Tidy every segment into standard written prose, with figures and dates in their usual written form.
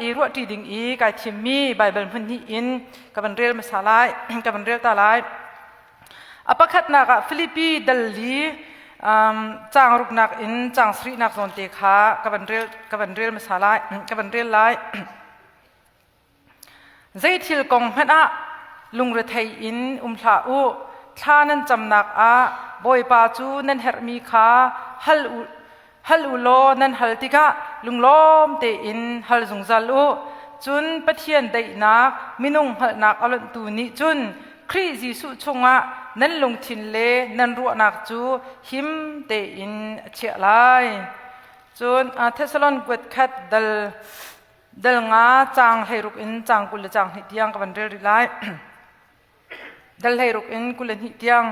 i ruahṭi ding i kai thimmi Baibal hmun hnih in ka van rel hmasa lai, ka van rel ta lai. A pakhatnak ah Filipi dal li caang ruknak in caang sarihnak zawn te kha ka van rel ka van rel hmasa lai, ka van rel lai. Zei thil kong hmanh ah lungrethei in um hlah u. Thla nan camnak ah Bawipa cu nan herhmi kha hal u, hal u law nan hal tikah lunglawm tein hal zungzal u. Cun Pathian daihnak minung hngalhnak a lonhtu nih cun Khrih Jesuh chungah nan lungthin le nan ruahnak cu him tein a chiah lai. Cun Thessalon kuat khat dal Dal nga caang 16 in caang 22 tiang ka van rel rih lai. Dal 16 in 22 tiang.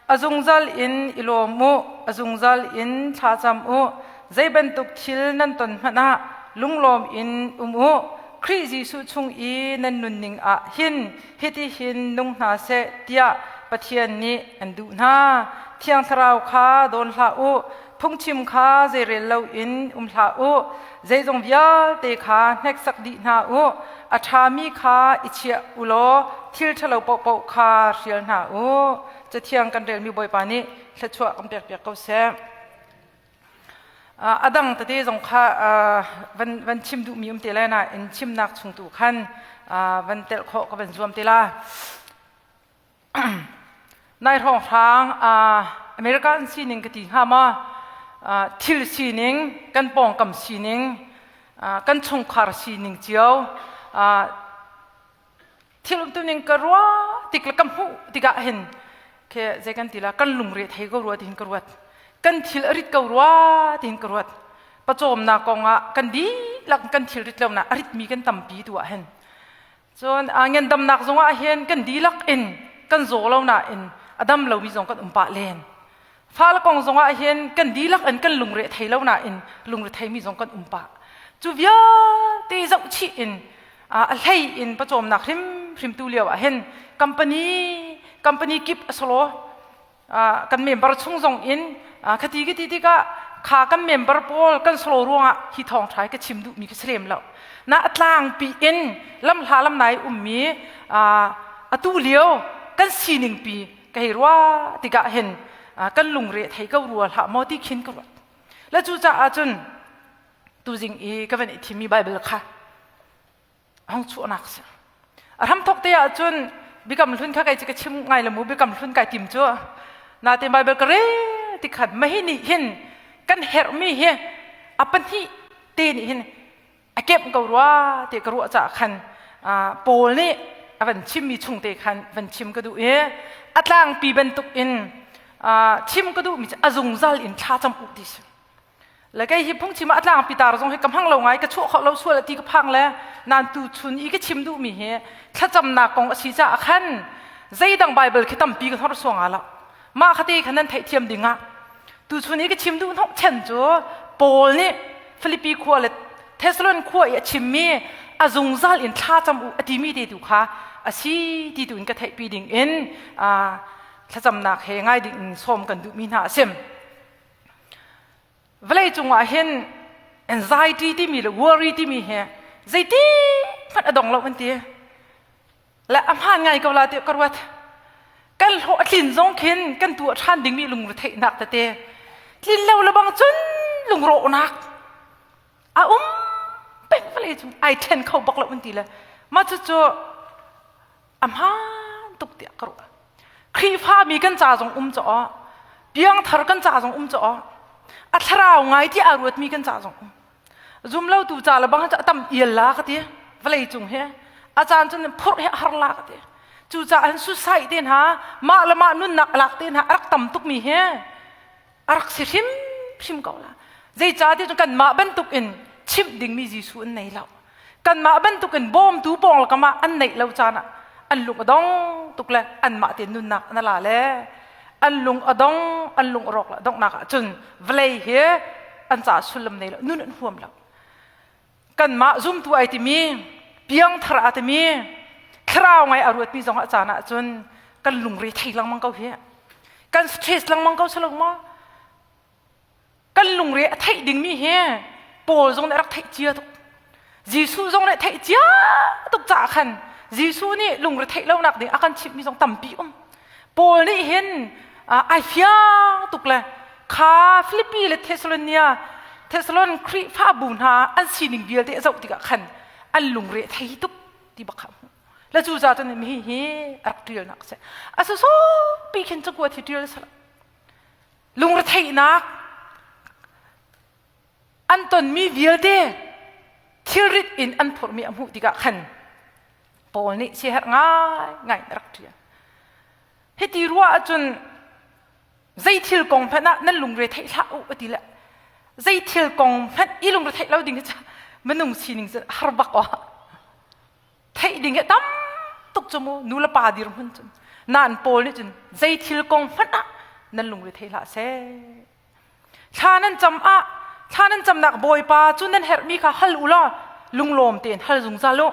A zungzal in i lawm u, a zungzal in thlacam u, zei bantuk thil nan ton hmanh ah lunglawm in um u. Khrih Jesuh chung i nan nunning ah hin hitihin nung hna seh tiah Pathian nih an duh hna. Thiang Thlarau kha dawn hlah u, phungchim kha zeirel loin um hlah u zeizong vialte kha hneksak dih hna u a ṭhami kha i chiah u law thil ṭhalo paohpaoh kha hrial hna u cathiang kan relmi bawipa nih thluachuah kan pekpiak ko seh a dang tete zong kha van van chim duhmi um te lai nain chimnak chung tu khan van telh khawh ka van zuam te la Nai hrawnghrang American sining ka ti hnga ma thil sining kan pawngkam sining kan chungkhar sining cio thil umtuning ka ruah tik le ka hmuh tikah hin ke zei kan ti la kan lungre thei ko rua tihin ka ruat kan thil a rit ko rua tihin ka ruat pawcawmnak kongah kan dihlak kan thil rit lo na a ritmi kan tampi tu ah hin Cun ngandamnak zongah hin kan dihlak in kan zaw lo nain a dam lomi zong kan um pah len. Fale kong zongah hin kan dihlak in kan lungre thei lo nain lungre theimi zong kan um pah. Cu vialte zohchih in a hlei in pawcawmnak hrimhrim tu lio ah hin company company kip a solo kan member chung zong in khati ka ti tikah kha kan member pawl kan solo ruangah hi thawng ṭha ka chim duhmi ka si lem lo na a tlangpi in lamhla lamnai ummi atu lio kan sining pi ka hei rua tikah hin kan lungre thei ko rua hlah maw ti khin ka ruat le cu caah cun tuzing i ka van i thimmi Bible kha hong chuahnak si a hramthok te ah cun biakam hlun kha kai ka chim ngai lo mu biakam hlun kai tim cu nate bible ka rel ti khan mahi nih hin kan herhmi hi a pahnih te nih hin a kemh ko rua te ka ruah caah khan Paul nih a van chimmi chung te khan van chim ka duh i a tlangpi bantuk in chim ka duhmi cu a zungzal in thla cam u ti si Le kei hi phungchim ah a tlangpi tar zong hi ka hmang lo ngai ka chuah khawh lo sual ti ka phang le nan tu chun i ka chim duhmi hi thlacamnak kong a si caah khan zeidang Bible khi tampi ka hnor suang lo mah khate khan nan theihthiam ding ah tu chun i ka chim duh hnok chen cu Paul nih Philippi khua le Thessalon khua i a chimmi a zungzal in thla cam u a timi te tu kha a si ti tu in ka theihpi ding in thlacamnak he ngai ding in sawm kan duhmi hna a sim Vawlei cungah hin anxiety timi le worry timi hi zeiti hmanh a dong lo an ti. Le a hmaan ngai ko la ti ka ruat. Kan hlawh a tlin zong khin kan tuah ṭhan dingmi lungretheihnak tete tlin lo le bang cun lungrawhnak a um peng vawlei cung ai ṭhen kho bak lo an ti le mah cucu a hmaan tuk tiah ka ruah. Khrihfami kan ca zong um caw piangthar kan ca zong um caw a thlarau ngai ti aa ruatmi kan ca zong um zumlotu ca le bang a tam ial la ka ti vawlei cung he a caan cun phurh he a har la ka ti cucaah hin suicide te hna mah le mah nunnak lak te hna a rak tam tukmi he a rak si hrimhrim ko la zeicahtiah cun kanmah bantukin chimh dingmi Jesuh an nei lo kanmah bantukin bawmtu pawng lakam ah an neih lo caan ah an lung a dong tuk le anmah te nunnak an la le an lung a dong an lung a rawk la donghnak ah cun vawlei hi an caah sullam nei lo nun an huam lo kanmah zumtu ai timi piangthar a timi thlarau ngai a ruatmi zong a caan ah cun kan lungre thei lengmang ko hi kan stress lengmang ko salo ma kan lungre a theih dingmi hi Paul zong nih a rak theih cia tuk. Jesuh zong nih theih cia tuk caah khan Jesuh nih lungre theih lonak ding a kan chimhmi zong tampi um. Paul nih hin ai fiang tuk le kha Filipi le Thessalonia Thessalon Khrihfabu hna an sining vialte a zoh tikah khan an lungre thei tuk ti bak kha hmuh. Le cu ca cun mi hi a rak ṭialnak a si. A sasawpi khin cakuat hi ṭial a si lo. Lungretheihnak an tonmi vialte thilrit in an phurhmi a hmuh tikah khan Paul nih siaherh ngai ngai in a rak ṭial. Hiti ruah ahcun zei thil kong hmanh ah nan lungre theih hlah u a ti le zei thil kong hmanh i lungre theih lo ding hi minung sining cu har bak aw. Theih ding hi tam tuk cu mu nu le pa dirhmun cun nan Paul nih cun zei thil kong hmanh ah nan lungre thei hlah seh. Thla nan cam ah thla nan camnak Bawipa cu nan herhmi kha hal u law lunglawm tein hal zungzal u.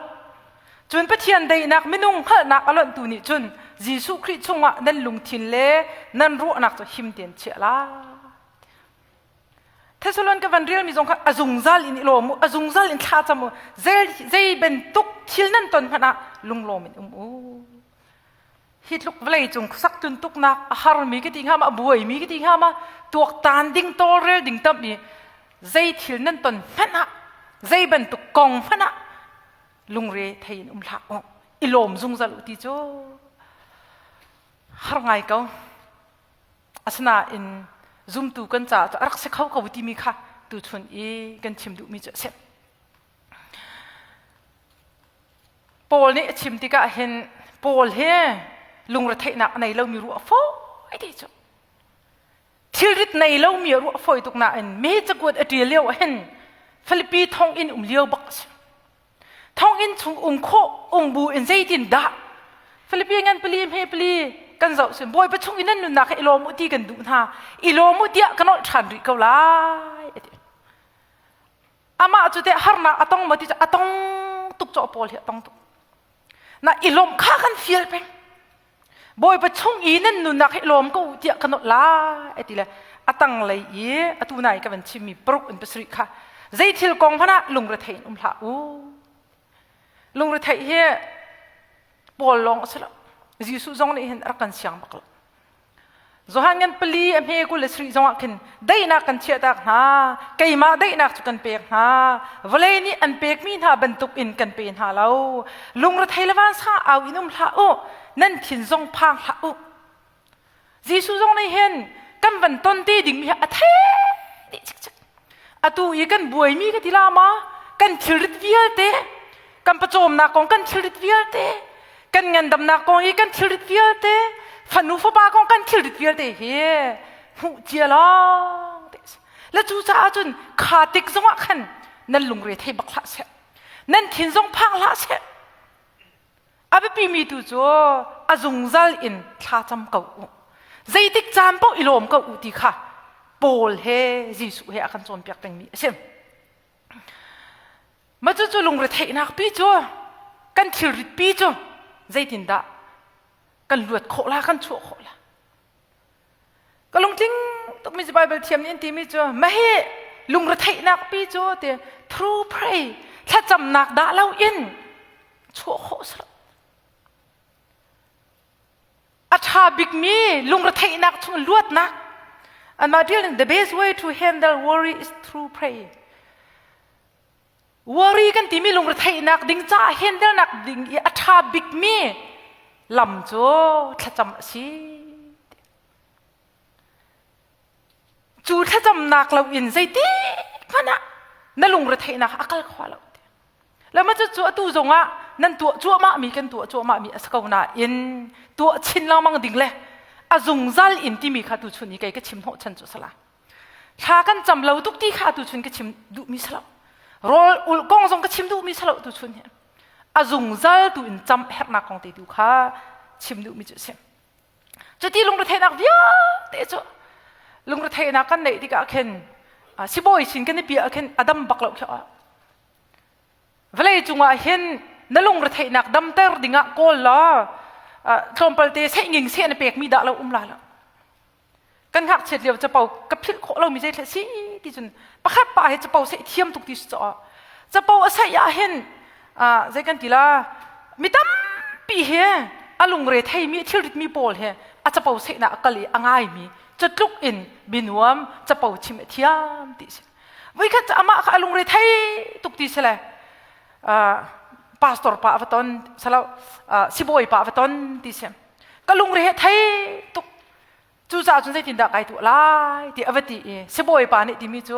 Cun Pathian daihnak minung hngalhnak a lonhtu nih cun Jesuh Khrih chungah nan lungthin le nan ruahnak cu him tein chiah lai. Thessalon ka van relmi zong kha a zungzal in i lawm u, a zungzal in thla cam u, zei bantuk thil nan ton hmanh ah lunglawm in um u. Hi tluk vawlei cung khuasak tuntuknak a harmi ka ti hnga ma, a buaimi ka ti hnga ma, tuaktan ding tawlrel ding tam i zei thil nan ton hmanh ah, zei bantuk kong hmanh ah lungre thei in um hlah u, i lawm zungzal u ti cu har ngai ko. Asinain zumtu kan caah cu a rak si kho ko timi kha tuchun i kan chim duhmi cu a si. Paul nih a chim tikah hin Paul hi lungretheihnak a nei lomi ruah a fawi ti cu. Thilrit nei lomi a ruah a fawi tuk nain mi cakuat a ṭial lio ah hin Filipi thonginn um lio bak a si. Thonginn chung um khawh um bu in zeitin dah Filipi ngan pali hme pali kan zoh sin Bawipa chung in nan nunnak hi i lawm u ti kan duh hna i lawm u tiah ka nolh ṭhan rih ko lai a ti. Amah cu teh harnak a tong maw ti cu a tong tuk caw Paul hi a tong tuk. Na i lawmh kha kan fial peng. Bawipa chung i nan nunnak hi lawm ko tiah ka nolh lai a ti le a tanglei i atu nai ka van chimmi paruk in pasarih kha zei thil kong hmanh ah lungrethei in um hlah u. Lungretheih hi Paul lawng a si lo. Jesuh zong nih hin a rak kan siang bak lo. Johan ngan pali a hme 23 zongah khin daihnak kan chiahtak hna keimah daihnak cu kan pek hna vawlei nih an pekmi hna bantuk in kan pe hna lo lungrethei le vansa au in um hlah u nan thin zong phang hlah u Jesuh zong nih hin kan van ton te dingmi hi a thei dih cikcek atu i kan buaimi ka ti la ma kan thilrit vialte kan pawcawmnak kong kan thilrit vialte kan ngandamnak kong i kan thilrit vialte fanu fapa kong kan thilrit vialte hi hmuh cia lawng te le cu caah cun kha tik zongah khan nan lungre thei bak hlah seh nan thin zong phang hlah seh A biapimi tu cu a zungzal in thlacam ko u. Zeitik caan paoh i lawm ko u ti kha Paul he Jesuh he a kan cawnpiak pengmi a si. Mah cucu lungretheihnak pi cu kan thilrit pi cu zeitindah kan luat khawh la kan chuah khawh la. Ka lungtling tukmi cu Bible thiam nih an timi cu mahi lungretheihnak pi cu ti through pray thlacamnak dah lo in chuah khawh si lo. A ṭha bikmi lungretheihnak chung luatnak anmah ṭial the best way to handle worry is through pray. Worry kan timi lungretheihnak ding caah handlenak ding i a ṭha bikmi lam cu thlacam a si. Cu thlacamnak loin zeitik hmanh ah na lungretheihnak a kal kho lo. Lama cu cu atu zongah nan tuah cuahmah mi kan tuah cuahmah mi a si ko nain tuah chin lengmang ding le a zungzal in timi kha tu chun i kei ka chim hnawh chan cu sala. Thla kan cam lo tuk ti kha tu chun ka chim duhmi si lo. Rawl ul kong zong ka chim duhmi si lo tu chun hi. A zungzal tu in cam herhnak kong te tu kha chim duhmi cu a si. Cuti lungretheihnak vialte cu lungretheihnak kan neih tikah khin sibawi sin kan i piah khin a dam bak lo khi Vawlei cungah hin na lungretheihnak damter dingah kawl law tlawmpal te sehnging seh na pekmi dah lo um la lo. Kan ngakchiat lio capo ka philh khawh lomi zei si ti cun pakhat pa he capo seh thiam tuk ti si caw. Capo a saih ah hin zei kan ti la mi tampi he a lungre theimi thilrit mi pawl he a capo saihnak a kal i a ngaimi catluk in binuam capo chim a thiam ti si. Voikhat cu amah kha a lungre thei tuk ti si le pastor pa a va ton salo sibawi pa a va ton ti si. Ka lungre he thei tuk Cucaah cun zeitindah kai tuah lai ti a va ti i sibawi pa nih timi cu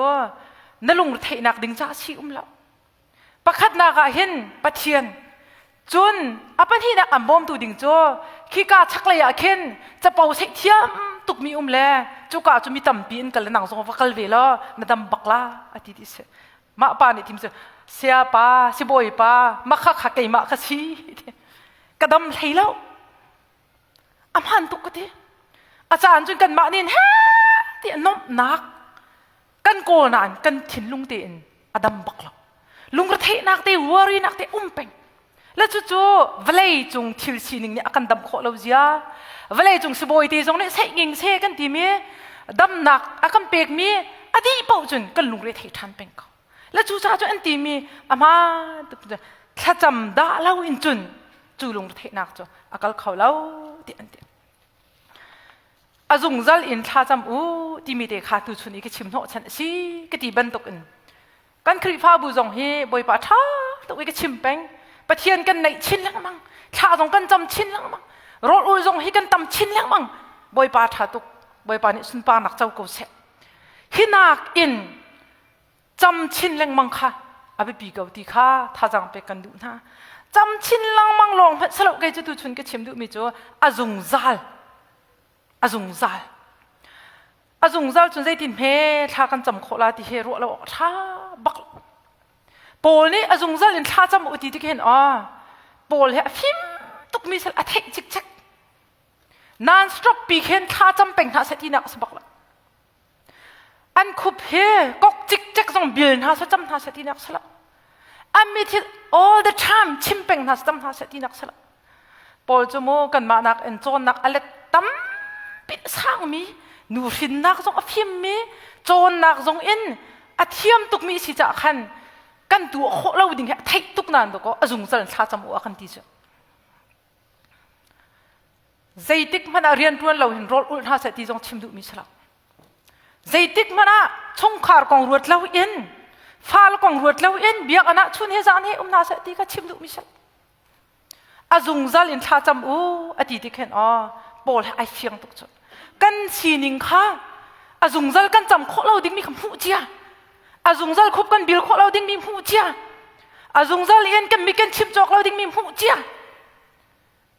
na lungretheihnak ding caah si um lo. Pakhatnak ah hin Pathian cun a pahnihnak an bawmtu ding cu khika chaklei ah khin capo seih thiam tukmi um le cuka cu mi tampi in kal le nang zong va kal ve law na dam bak la a ti ti si. Mah pa nih tim cu saya pa sibawi pa makha kha keimah ka si ka dam hlei lo A hmaan tuk ka ti. A caan cun kanmah nih he ti nuamhnak kan kawl nain kan thinlung tein a dam bak lo. Lungretheihnak te, worrynak te um peng. Le cucu vawlei cung thil sining nih a kan dam khawh lo zia. Vawlei cung sibawi te zong nih seihnging se kan timi damnak a kan pekmi a dih paoh cun kan lungre thei ṭhan peng ko. Le cucaah cun an timi a hmaan tuk thlacam dah lo in cun cu lungretheihnak cu a kal kho lo ti an ti. A zungzal in thlacam u timi te kha tuchun i ka chim hnawh chan a si ka ti bantuk in kan Khrihfabu zong hi Bawipa ṭha tuk i ka chim peng. Pathian kan neih chin lengmang, thla zong kan cam chin lengmang, rawl ul zong hi kan tam chin lengmang. Bawipa ṭha tuk, Bawipa nih sunparnak co ko seh. Hi nak in cam chin lengmang kha a biapi ko ti kha thazaang pek kan duh hna. Cam chin lengmang lawng hmanh salo kei cu tuchun ka chim duhmi cu a zungzal a zungzal a zungzal cun zeitin hme thla kan cam khawh la ti he ruah lo awk tha bak Paul nih a zungzal in thla cam u ti tik hin aw Paul he a fim tukmi sal a theih cikcek non stop pi khin thla cam peng hna seh tinak a si bak lo An khup hi kok cikcek zong bil hna seh cam hna seh tinak si lo. An mi thil all the time chim peng hna cam hna seh tinak si lo. Paul cu mu kanmah nak in cawnnak a let tampi sangmi nu hrinnak zong a fimmi cawnnak zong in a thiam tukmi si caah khan kan tuah khawh lo ding hi a theih tuk nain dawkaw a zungzal thla cam u a kan ti cu. Zeitik hmanh ah rianṭuan lo hin rawl ulh hna seh ti zong chim duhmi si lo. Zeitik hmanh ah chungkhar kong ruat lo in fal kong ruat lo in biakinn ah chun he zan he um hna seh ti kha chim duhmi si lo. A zungzal in thla cam u a ti ti khin aw Paul he ai fiang tuk cu. Kan sining kha a zungzal kan cam khawh lo dingmi kha hmuh cia. A zungzal khup kan bil khawh lo dingmi hmuh cia. A zungzal in kan mi kan chim cawk lo dingmi hmuh cia.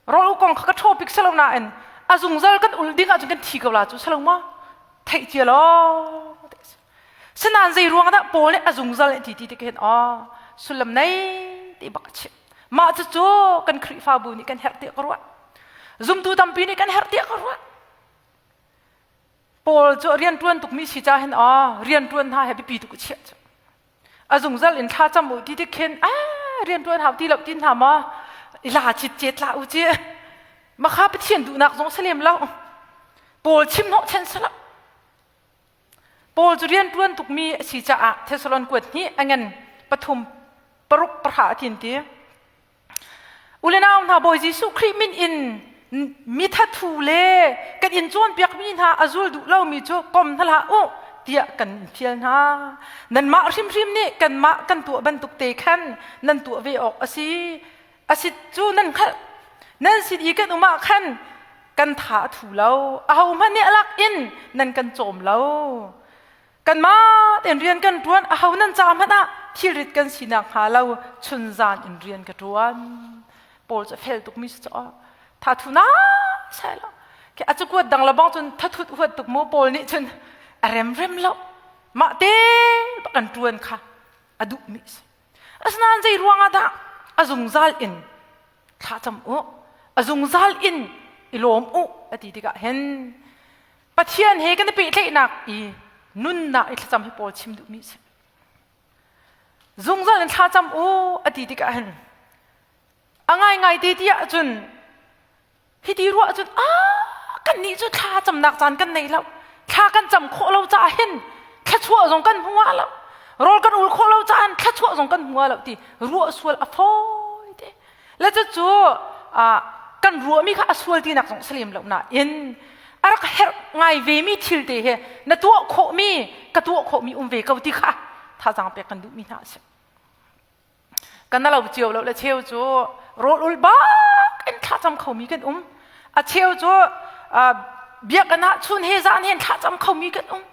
Rawl kong kha ka topic si lo nain a zungzal kan ul ding ahcun kan thi ko la cu si lo maw? Theih cia law. Sinain zei ruang dah Paul nih a zungzal in ti ti ti hin aw sullam nei ti bak a chim. Mah cucu kan Khrihfabu nih kan herh tiah ka ruah. Zumtu tampi nih kan herh tiah ka ruah. Paul cu rianṭuan tukmi si ca hin aw rianṭuan hna he biapi tuk a chiah cu. A zungzal in thla cam u ti tik khin a rianṭuan hau ti lo tin hna maw la cit cet la u ci makha Pathian duhnak zong si lem lo. Paul chim hnawh chen si lo. Paul cu rianṭuan tukmi a si caah Thessalon kuat hnih a ngan pathum paruk pahra a tin ti. U le nau hna Bawi Jesuh Khrih min in mi thathu le kan in cawnpiakmi hna a zul duh lomi cu kom hna hlah u tiah kan in fial hna. Nanmah hrimhrim nih kanmah kan tuah bantuk te khan nan tuah ve awk a si. A si cu nan hngalh. Nan sin i kan um ah khan kan tha a thu lo. Ahohmanh nih a lak in nan kan cawm lo. Kanmah tein rian kan ṭuan aho nan ca hmanh ah thilrit kan sinak hnga lo chunzan in rian ka ṭuan. Paul cu a fel tukmi si caw tha thu na sai lo. Ke a cakuat dang le bang cun thathut huat tuk mu Paul nih cun a rem rem lo. Mah te bak kan ṭuan kha a duhmi si. Asinain zei ruang ah dah a zungzal in thla cam u, a zungzal in i lawm u a ti tikah hin Pathian he kan i pehtlaihnak i nunnak i thlacam hi Paul chim duhmi a si. Zungzal in thlacam u a ti tikah hin a ngaingai te ti ahcun hiti ruah ahcun ah kannih cu thla camnak caan kan nei lo thla kan cam khawh lo caah hin thluachuah zong kan hmu ah lo. Rawl kan ul khawh lo caan thluachuah zong kan hmu lo ti ruah sual a fawi te. Le cucu kan ruahmi kha a sual tinak zong salim lo nain a rak herh ngai ve mi thil te he na tuah khawhmi ka tuah khawhmi um ve ko ti kha thazaang pek kan duhmi hna a si. Kan lo cio lo le cheu cu rawl ul bak in thlacam khomi kan um. A cheu cu biakinn ah chun he zan he thlacam khomi kan um.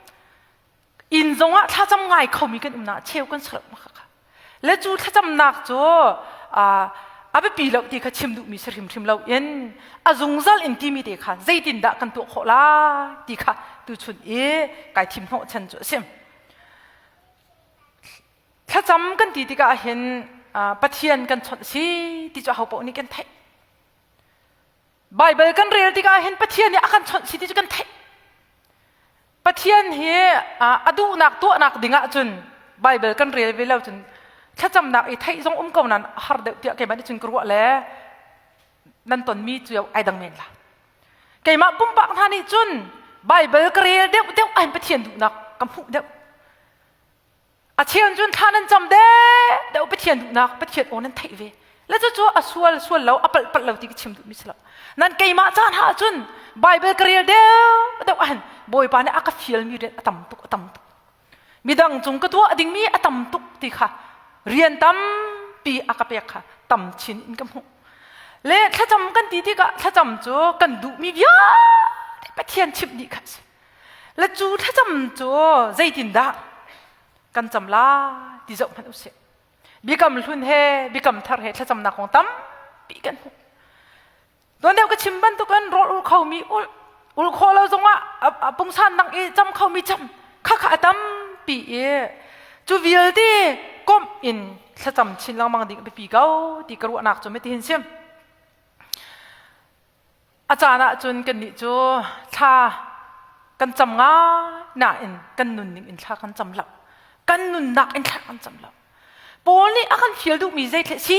Inn zongah thlacam ngai khomi kan um na cheu kan sarh ma kha. Le cu thlacamnak cu a biapi lo ti kha chim duhmi si hrimhrim lo in a zungzal in timi te kha zeitindah kan tuah khawh lai ti kha tuchun i kai thim hnawh chan cu a si. Thlacam kan ti tikah hin Pathian kan chawnh si ti cu ahopaoh nih kan theih. Baibal kan rel tikah hin Pathian nih a kan chawnh si ti cu kan theih. Pathian hi a duhnak tuahnak ding ahcun Baibal kan rel ve lo cun thlacamnak i theih zong um ko nain a har deuh tiah keimah nih cun ka ruah le nan tonmi cu ai dang men la. Keimah pumpak hna nih cun Baibal ka rel deuh deuh ahhin Pathian duhnak ka hmuh deuh. A cheu cun thla nan cam deuh deuh Pathian duhnak Pathian aw nan theih ve. Le cucu a sual sual lo a palh palh lo ti ka chim duhmi si lo. Nan keimah caan ha cun Bible ka rel deuh deuh ahhin Bawipa nih a ka fialmi rian a tam tuk a tam tuk. Midang cung ka tuah dingmi a tam tuk ti kha rian tampi a ka pek kha tam chin in ka hmuh. Le thlacam kan ti tikah thlacam cu kan duhmi vialte Pathian chimh dih kha a si. Le cu thlacam cu zeitindah kan cam lai ti zoh hmanh usih. Biakam hlun he biakam thar he thlacamnak kong tampi kan hmuh. Tuan deuh ka chim bantukin rawl ul khomi ul ul khawh lo zongah a pungsan dang i cam khomi cam khakha a tampi i cu vialte komh in thlacam chin lengmang ding biapi ko ti ka ruahnak cu mitihin sim. A caan ahcun kannih cu thla kan cam ngai nain kan nunning in thla kan cam lo. Kan nunnak in thla kan cam lo. Paul nih a kan fial duhmi zei si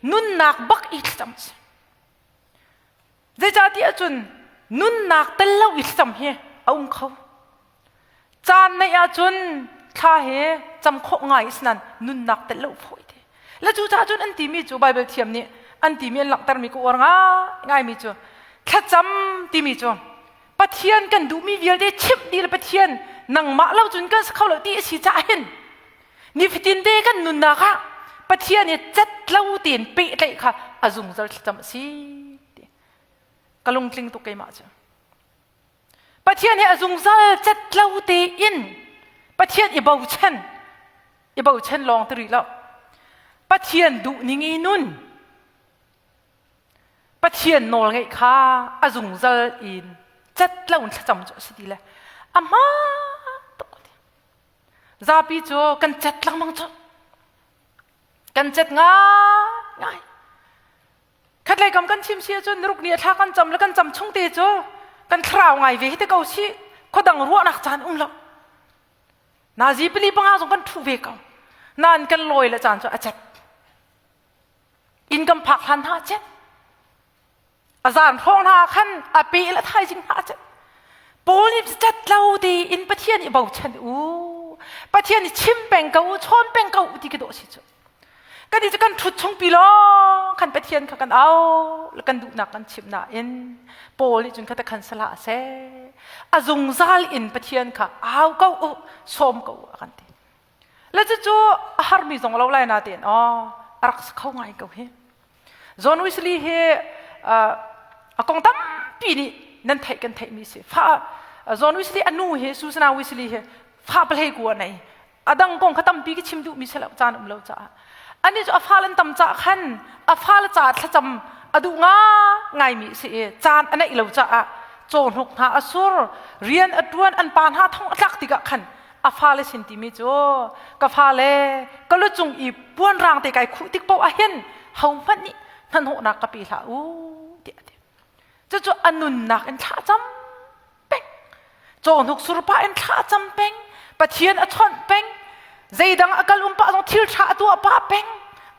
nunnak bak i thlacam si. Zeicahtiah cun nunnak tel lo i thlacam hi a um kho. Caan neih ahcun thla he cam khawh ngai sinan nunnak tel lo fawi te. Le cu caah cun an timi cu Bible thiam nih an timi an langhtermi ka uar ngai ngaimi cu thlacam timi cu Pathian kan duhmi vialte chimh dih le Pathian nangmah lo cun kan si kho lo ti a si caah hin nifatin te kan nunnak ah Pathian i cet lo tein pehtlaih kha a zungzal thlacam a si ti. Ka lungtling tuk keimah cu. Pathian hi a zungzal cet lo tein Pathian i bochan i bochan lawng ti rih lo. Pathian duh ning i nun Pathian nawl ngeih kha a zungzal in cet lo in thlacam cu a si ti le a hmaan tuk zapi cu kan cet lengmang cu kan cet ngai ngai Khatlei kam kan chim si ahcun niruk ni a thla kan cam le kan cam chung te cu kan thlarau ngai ve hi te ko si khuadang ruahnak caan um lo. Nazi pali panga zong kan ṭhu ve ko. Nain kan lawi le caan cu a cet. Inn kan phak hlan hna a cet. A zan hrawng hna khan a pe le thaizing hna a cet. Paul nih cet lo tein Pathian i bochan u. Pathian i chim peng ko u, chawn peng ko u ti ka dawh si cu. Kan i cu kan ṭhut chung pi lawng khan Pathian kha kan au le kan duhnak kan chimh nain Paul nih cun kha khan salah seh. A zungzal in Pathian kha au ko u, sawm ko u a kan ti. Le cucu a harmi zong lo lai na tein aw a rak si kho ngai ko hi. John Wesley hi a kong tampi nih nan theih kan theihmi si. Fa John Wesley a nu hi Susanna Wesley hi fa palhei ku a nei. A dang kong kha tampi ka chim duhmi si lo caan um lo caah. Ani cu a fal an tam caah khan a fal caah thlacam a duh nga ngaimi si i caan a neih lo caah cawhnuk hna a sur rian a ṭuan an pa hna thong a tlak tikah khan a fale sin timi cu ka fale ka lu cung i puan rang te kai khuh tik paoh ah hin hohmanh nih hnahnawhnak ka pe hlah u tiah a ti cucu a nunnak in thla cam peng cawhnuk surpa in thla cam peng pathian a chawnh peng zeidang a kal um pah zong thil ṭha a tuah pah peng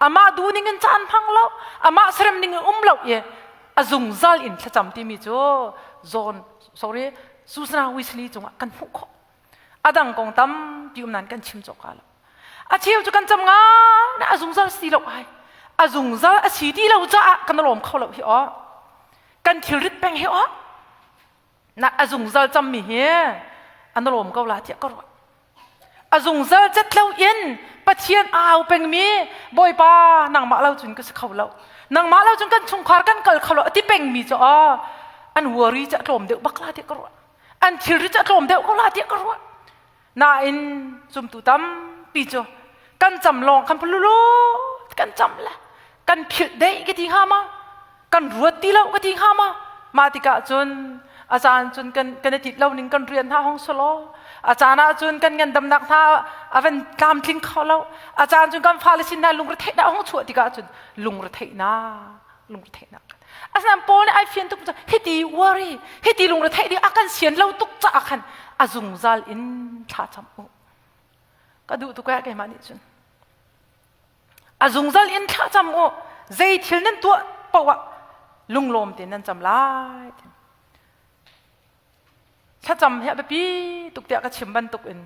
amah duh ning in caan hmang lo amah serem ning in um lo i a zungzal in thlacam timi cu John sorry Susanna Wesley cungah kan hmuh khawh A dang kong tampi um nain kan chim cawk lo. A cheu cu kan cam nga na a zungzal si lo ai. A zungzal a si ti lo caah kan lawm kho lo hi aw. Kan thilrit peng hi aw. Na a zungzal cammi hi an lawm ko la tiah ka ruah. A zungzal cet lo in Pathian a au pengmi Bawipa nangmah lo cun ka si kho lo. Nangmah lo cun kan chungkhar kan kal kho lo a ti pengmi cu aw an worry cu a tlawm deuh bak la tiah ka ruah. An thilri cu a tlawm deuh ko la tiah ka ruah. Nain zumtu tampi cu kan cam lawng kan lulu kan cam le kan philh dei ka ti hnga ma kan ruat ti lo ka ti hnga ma mah tikah cun a caan cun kan kan i tit lo ning kan rian hna hong selaw a caan ah cun kan ngandamnak hna a van tlamtling kho lo a caan cun kan fale sin hna lungretheihnak hong chuah tikah cun lungretheihnak lungretheihnak asinain Paul nih ai fian tuk hiti worry hiti lungretheih ding a kan sian lo tuk caah khan a zungzal in thla cam u ka duh tuk eh keimah nih cun a zungzal in thla cam u zei thil nan tuah paoh ah lunglawm tein nan cam lai thlacam hi a biapi tuk tiah ka chim bantuk in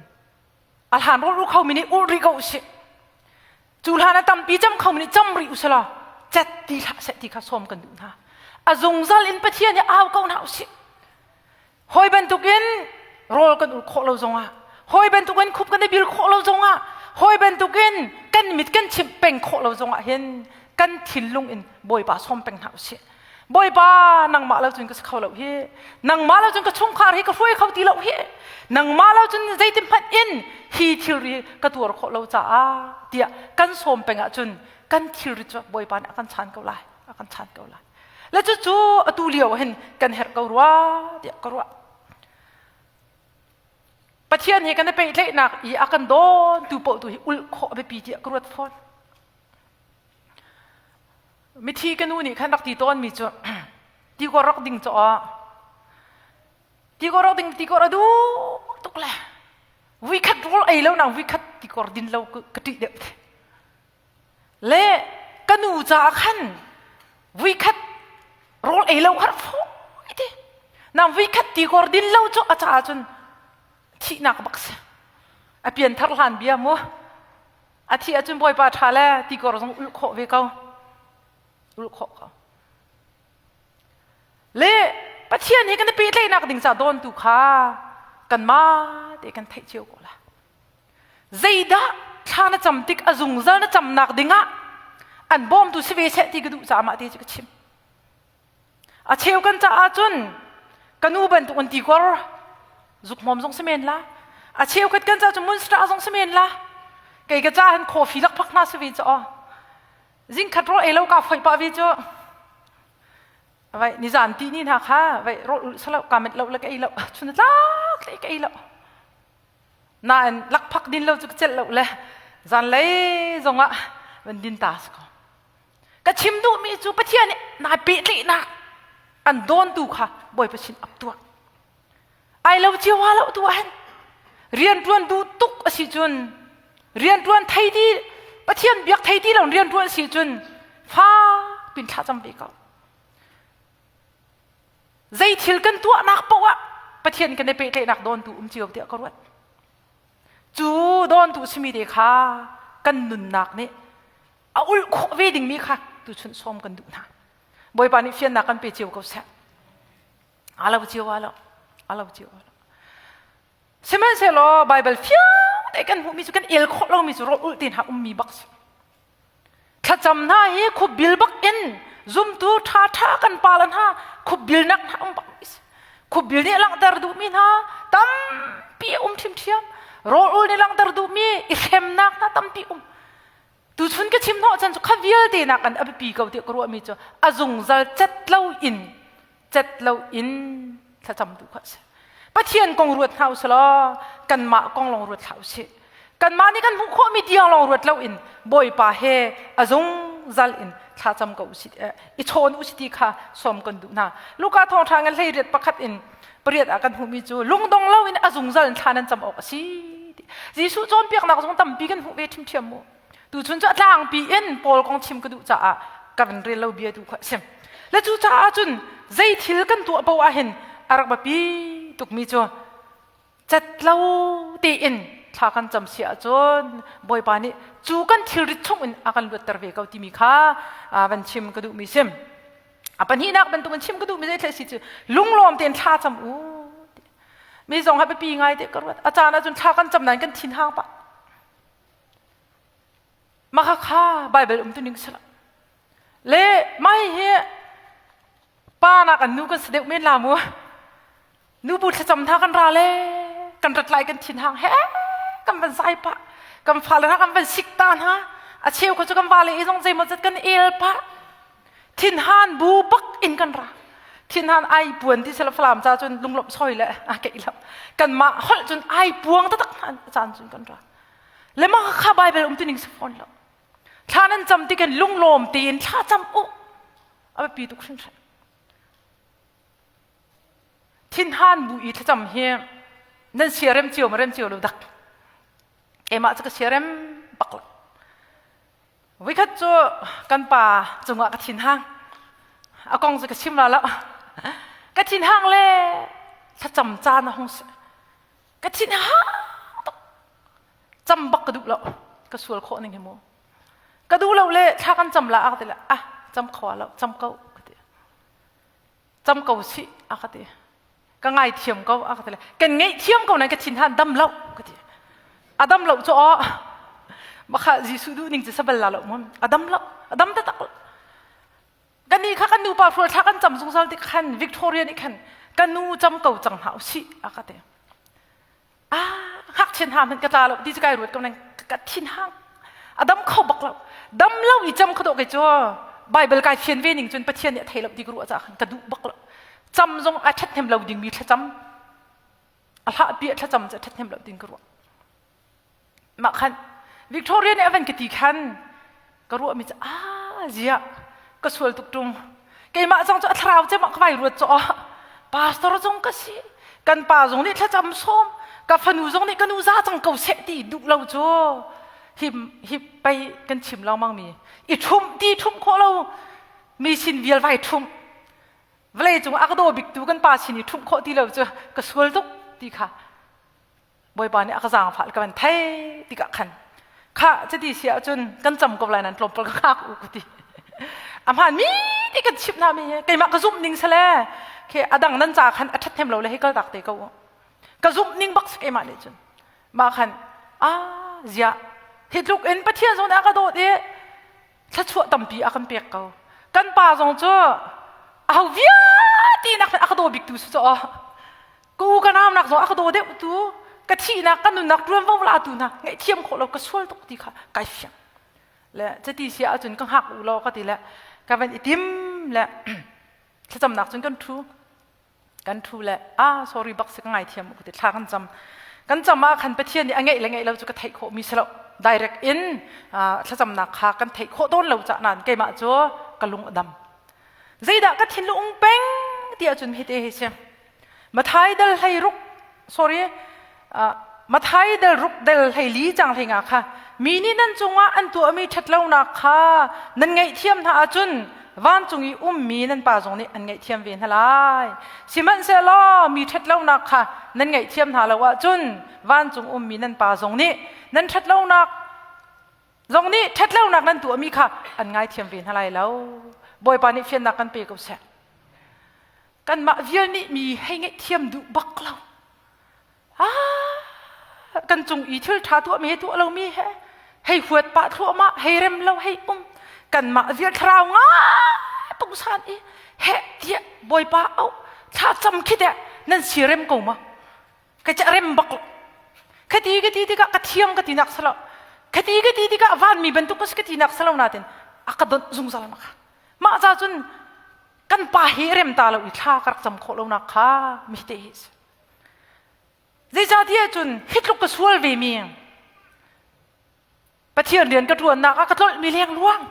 a hlan rawl ru khomi nih ulh rih ko usih cu hlan a tampi cam khomi nih cam rih usih cet ti hlah seh ti kha sawm kan duh hna a zungzal in Pathian hi au ko hna usih hawi bantukin rawl kan ul khawh lo zongah hawi bantukin khup kan i bil khawh lo zongah hawi bantukin kan mit kan chimh peng khawh lo zongah hin kan thinlung in Bawipa sawm peng hna usih Bawipa nangmah lo cun ka si kho lo hi nangmah lo cun ka chungkhar hi ka hruai kho ti lo hi nangmah lo cun zeitin hmanh in hi thilri ka tuar khawh lo caah tiah kan sawm peng ahcun kan thilri cu Bawipa nih a kan chan ko lai a kan chan ko lai le cucu atu lio hin kan herh ko rua tiah ka ruah Pathian hi kan i pehtlaihnak i a kan dawn tu paoh tu hi ulh khawh a biapi tiah ka ruat fawn Mithi ka nu nih khan rak ti tawnmi cu tikor rak ding caw ah tikor rak ding tikor a duh tuk le vuikhat rawl ei lo nang vuikhat tikor din lo ka ṭih deuh te. Le ka nu caah khan vuikhat rawl ei lo kha fawi te. Nang vuikhat tikor din lo cu a caah cun thihnak bak si. A pianthar hlan bia mu. A thih ahcun Bawipa ṭha le tikor zong ulh khawh ve ko. Ulh khawh ko. Le Pathian he kan i pehtlaihnak ding ca dawntu kha kanmah te kan theih cio ko la. Zeidah thla na cam tik a zungzal na camnak dingah an bawmtu si ve seh ti ka duh caah mah te cu ka chim. A cheu kan caah cun ka nu bantuk in tikor zukhmawm zong si men la. A cheukhat kan caah cun munster zong si men la. Kei ka caah hin coffee lakphak hna si ve cu aw. Zingkhat rawl ei lo ka foi pah ve cu. Vai nizan ti ni hna kha vai rawl ulh salo ka met lo le ka ei lo chun tlak le ka ei lo. Nain lakphak din lo cu ka celh lo le zanlei zongah van din ta si ko. Ka chim duhmi cu Pathian nih naa pehtlaihnak an dawntu kha Bawipa sin ap tuah. Ai lo cio ha lo tu ah hin rianṭuan duh tuk a si cun rianṭuan thei ti Pathian biak thei ti lo rianṭuan si cun fa pin thla cam ve ko. Zei thil kan tuahnak paoh ah Pathian kan i pehtlaihnak dawntu um cio tiah ka ruat. Cu dawntu simi te kha kan nunnak nih a ulh khawh ve dingmi kha tuchun sawm kan duh hna. Bawipa nih fiannak kan pe cio ko seh. A lo cio a lo. A lo cio a lo. Sihmanhsehlaw Baibal fiang te kan hmuhmi cu kan el khawh lomi cu rawl ulh te hna ummi bak si. Thlacam hna hi khupbil bak in zumtu ṭha ṭha kan pala hna khupbilnak hna um bak si. Khupbil nih langhter duhmi hna tampi a um ṭhiamṭhiam. Rawl ul nih langhter duhmi i hremnak hna tampi um. Tuchun ka chim hnawh chan cu kha vialte nak an a biapi ko tiah ka ruahmi cu a zungzal cet lo in cet lo in thlacam tu kha a si. Pathian kong ruat hna usih law kanmah kong lawng ruat hlah usih. Kanmah nih kan hmuh khawhmi tiang lawng ruat lo in Bawipa he a zungzal in thlacam ko usih i chawn usih ti kha sawm kan duh hna. Luka thawngṭha ngan 18 pakhat in pariat ah kan hmuhmi cu lungdong lo in a zungzal in thla nan cam awk a si. Jesuh cawnpiaknak zong tampi kan hmuh ve ṭhiamṭhiam mu. Tuchun cu a tlangpi in Paul kong chim ka duh caah ka van rel lo bia tu kha a si. Le cu caah cun zei thil kan tuah paoh ah hin a rak biapi tukmi cu cat lo tein thla kan cam si ahcun Bawipa nih cu kan thilrit chung in a kan luatter ve ko timi kha van chim ka duhmi sim. A pahnihnak bantukin chim ka duhmi zei si cu lunglawm tein thla cam u. Mi zong ha biapi ngai te ka ruat. A caan ahcun thla kan cam nain kan thin hang pah. Mah kha Bible um tu ning sila. Le mai hi pa nak an nu kan si deuh men la mu. Nu bu thlacam hna kan ra le kan rat lai kan thin hang he kan van zai pah. Kan fale hna kan van sik ta hna. A cheu kha cu kan vale i zong zeimaw zat kan el pah. Thinhan bu bak in kan ra. Thinhan ai puan ti sela falam ca cun lunglawmh soi le a keih lo. Kan mah holh cun ai puang taktak hna caan cun kan ra. Le mah kha Bible um tuning si fawn lo. Thla nan cam ti kan lunglawm tein thla cam u. A biapi tuk hringhran. Thinhan bu i thlacam hi nan siarem cio ma rem cio lo dak. Keimah cu ka siarem bak lo. Voikhat cu kan pa cungah ka thinhang. A kong cu ka chim la lo. Ka thinhang le thlacam caan a hung si. Ka thinhang tuk. Cam bak ka duh lo. Ka sual khawh ning hi mu. Ka duh lo le thla kan cam la a ka ti le ah cam kho lo cam ko ka ti. Cam ko sih a ka ti. Ka ngaithiam ko a ka ti le kan ngaihthiam ko nain ka thinhan dam lo ka ti. A dam lo cu aw makha Jesuh duh ning cu sabal la lo mun a dam lo a dam taktak lo. Kan ni kha kan nupa hrual thla kan cam zungzal tik khan Victoria nih khan ka nu cam ko cang hna usih a ka ti. Ah ngakchian hna hmanh ka tla lo ti cu kai ruat ko nang ka thin hang a dam kho bak lo dam lo i cam kho do ke cu Bible kai fian ve ning cun Pathian nih a thei lo ti ka ruah caah khan ka duh bak lo cam zong a ṭhathnem lo ding mi thlacam a hlah pi a thlacam cu a ṭhathnem lo ding ka ruah mah khan Victoria nih a van ka ti khan ka ruah mi cu ah ziah ka sual tuk ṭung keimah zong cu a thlarau cem ah ka vai ruat caw pastor zong ka si kan pa zong nih thlacam sawm ka fanu zong nih ka nu za cang ko seh ti duh lo cu hi hi pei kan chim lengmang mi i ṭhumh ti ṭhumh khawh lo mi sin vial vai ṭhumh vawlei cung a ka daw bik tu kan pa sin i ṭhumh khawh ti lo cu ka sual tuk ti kha Bawipa nih a ka zaangfah ka van thei tikah khan kha cuti si ahcun kan cam ko lai nan tlawmpal ka khak u ka ti a hmaan mi ti kan chimh hna mi hi keimah ka zumh ning sale khi a dang nan ca khan a ṭhat hem lo le hei kal tak te ko u ka zumh ning bak si keimah nih cun mah khan a ziah hi tluk in Pathian zong nih a ka dawt i thluachuah tampi a kan pek ko kan pa zong cu aho vialte nak a ka daw bik tu si cu ka u ka nau nak zong a ka daw deuh tu ka thihnak ka nunnak ṭuanvo la tu hna ngaihthiam khawh lo ka sual tuk ti kha kai fiang le cuti si ahcun ka hngak u law ka ti le ka van i tim le thlacamnak cun kan ṭhu kan ṭhu le ah sorry bak si ka ngaithiam u ti thla kan cam kan cam ah khan Pathian nih a ngeih le ngeih lo cu ka theih khawh mi si lo direct in thlacamnak kha kan theih khawh tawn lo cah nain keimah cu ka lung a dam zeidah ka thinlung peng ti ahcun hite hi si Mathai dal hlei ruk sorry Mathai dal ruk del hlei li cang hlei nga kha mi nih nan cungah an tuahmi ṭhatlonak kha nan ngaihthiam hna ahcun vancung i ummi nan pa zong nih an ngaihthiam ve hna lai. Sihmanhsehlaw mi ṭhatlonak kha nan ngaihthiam hna lo ahcun vancung ummi nan pa zong nih nan ṭhatlonak zong nih ṭhatlonak nan tuahmi kha an ngaithiam ve hna lai lo. Bawipa nih fiannak kan pe ko seh. Kanmah vial nih mi hei ngaihthiam duh bak lo. Ah, kan cung i thil ṭha tuahmi he tuah lomi he hei huat pah thluahmah, hei rem lo, hei um. Kanmah vial thlarau ngai pungsan i heh tiah Bawipa auh thla cam khi teh nan si rem ko ma? Ka ca rem bak lo. Khati ka ti tikah ka thiang ka ti nak salo. Khati ka ti tikah vanmi bantuk ka si ka ti nak salo natin a ka donh zungzal ma kha. Mah ca cun kan pa hi rem ta lo i thla ka rak cam khawh lonak kha mi te hi si. Zeicahtiah cun hi tluk ka sual ve mi Pathian rian ka ṭuannak ah ka tlolhmi lengluang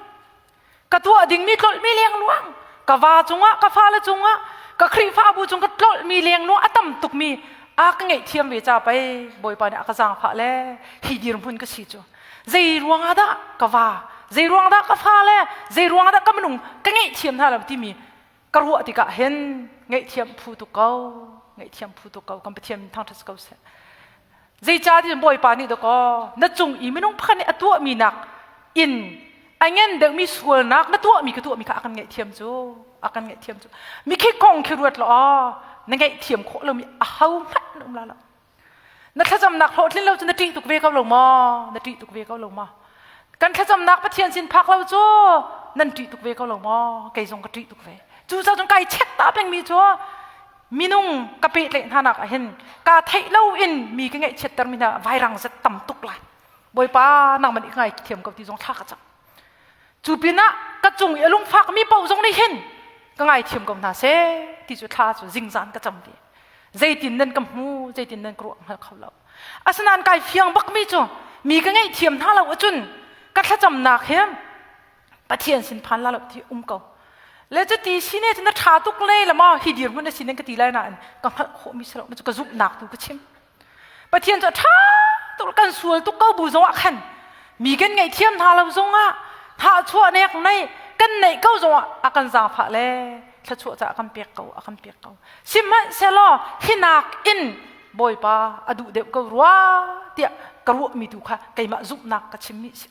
ka tuah dingmi tlolhmi lengluang ka va cungah ka fale cungah ka Khrihfabu cung ka tlolhmi lengluang a tam tukmi a ka ngaihthiam ve ca pei Bawipa nih a ka zaangfah le hi dirhmun ka si cu zei ruangah dah ka va zei ruang dah ka fale zei ruangah dah ka minung ka ngaihthiam hna lo timi ka ruah tikah hin ngaihthiam phu tuk ko ngaihthiam phu tuk ko kan Pathian thangṭhat ko seh. Zeicahtiah Bawipa nih dakaw na cung i minung pakhat nih a tuahmi nak in a ngen deuhmi sualnak na tuahmi ka tuahmi kha a kan ngaihthiam cu a kan ngaihthiam cu mikhi kong khi ruat law na ngaihthiam khawh lomi aho hmanh na um la lo na thlacamnak hlawhtlin lo cu na ṭih tuk ve ko lo maw na ṭih tuk ve ko lo maw kan thlacamnak Pathian sin phak lo cu nan ṭih tuk ve ko lo maw kei zong ka ṭih tuk ve cu cun kai check ta pengmi cu minung ka pehtlaih hna nak ah hin kaa theih lo in mi ka ngaihchiatter mi hna vairang zet tam tuk lai bawipa nangman i ngai thiam ko ti zong thla ka cam cu pinah ka cung i a lungfak mi paoh zong nih hin ka ngaithiam ko hna seh ti cu thla cu zingzan ka cam ti zeitin nan ka hmu zeitin nan ka ruah hngal kho lo asinain kai fiang bak mi cu mi ka ngaihthiam hna lo ahcun ka thlacamnak hi Pathian sin phan la lo ti um ko le cu ti si ne cu na ṭha tuk le la maw hi dirhmun na si ning ka ti lai nain ka hngalh khawh mi si lo cu ka zumhnak tu ka chim Pathian cu a ṭha tuk kan sual tuk ko bu zong ah khan mi kan ngaihthiam hna lo zong ah thahchuah nek nei kan neih ko zong ah a kan zaangfah le thluachuah ca a kan pek ko a kan pek ko sihmanhsehlaw hinak in Bawipa a duh deuh ko rua tiah ka ruahmi tu kha keimah zumhnak ka chimmi si